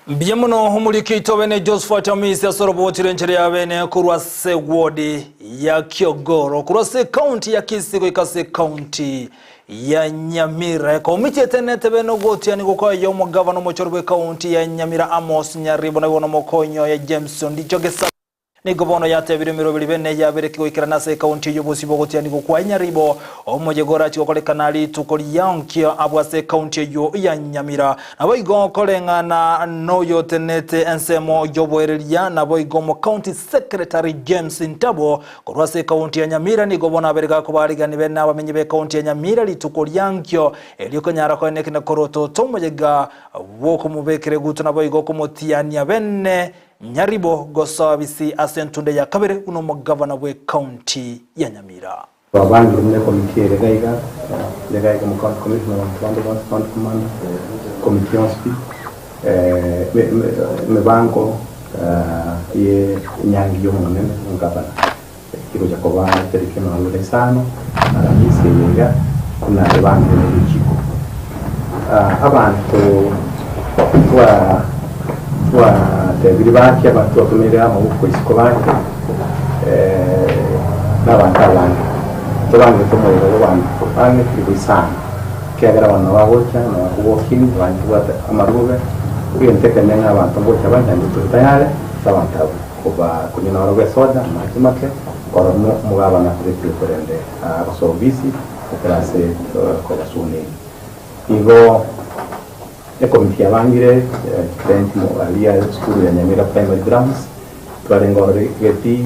Mbuya mono omoriki oito bene Josephat Amisi ase oroboti rw'enchera ya bene korwa ase ward ya Kiogoro korwa ase ekaunti ya Kisii goika ase ekaunti ya Nyamira. Ekomiti etenete bene ogotiani gokoyia omogavana omochoro bw'ekaunti ya Nyamira Amos Nyaribo naboigo nomokonyi oye James Ondicho Gesami. Nigo bono yatebire emeroberi bene yabereke goikerana ase ekaunti eyio bosio bw'ogotianigwa kwa Nyaribo, omoyega orache gokorekana rituko riankio abwo ase ekaunti eyio ya Nyamira. Naboigo koreng'ana noyotenete ensemo y'oboereria naboigo omocounty secretary James Ntabo korwa ase ekaunti ya Nyamira nigo bono abere gakobaarigani bene abamenyi b'ekaunti ya Nyamira rituko riankio erio konyara koenekina korotota omoyega bw'okomobekera eguto naboigo komotiania bene Nyaribo gosoa bisi ase entunde ya kabere buna omogavana bw'ecounty ya Nyamira. Twabangire buna ekomiti ere iga iga, ere iga iga omo county commissioner abanto bande bonsi county commander, ekomiti yonsi pi, emebango ye enyangi ya omonene omogavana egocha koba etariki 25 Aramisi eye iga buna ebangire ne richiko. Abanto twa twatebirie bache abanto twatomeire amaboko isiko bache na abanto abange. Tobangete omoyega bwa abanto bang'e chilifu isano, ekiagera abana bagocha na bakobokia abande tobwate amarube, egento ekenene ng'a abanto ngocha bare naende tore tayari ase abanto abwo koba konywa naro esoda, amache make. Korwa omogabana akobekire korende agosoa obisi ekero ase kobasuna ime. Igo ekomiti yabangire chitent aria esukuru ya Nyamira Primary Grounds, twarenge ororo egetii,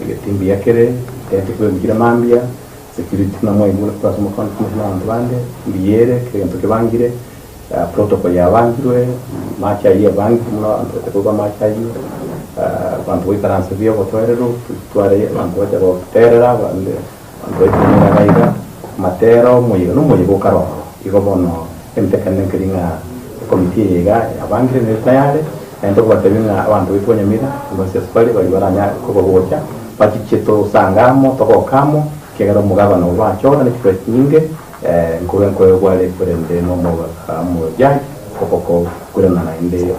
egetii mbuya kere, chitent kobekire mambia, security buna mwaigure korwa ase omocounty commissioner na abanto bande, mbuya ere kera egento kebangire, Protocol yabangirwe, amache ayio abangirwe buna abanto bacha korwa amache ayio, abanto goikaransa buya obotoereru, tware abanto bacha goterera abande abanto baikaransa iga iga, amatero, omoyega na omoyega okare ororo. Igo bono egento ekenene nkeri ng'a ekomiti eye iga yabangire nere tayari, naende tokobatebia ng'a abanto baito ba Nyamira, bonsi ase bare baria baranyare koba gocha, bachiche tosange amo, togoke amo, ekiagera omogabana obo bachora ne chikura chinyinge. Nkobe nkoegwa are korende nomojaji ogokokurana naende.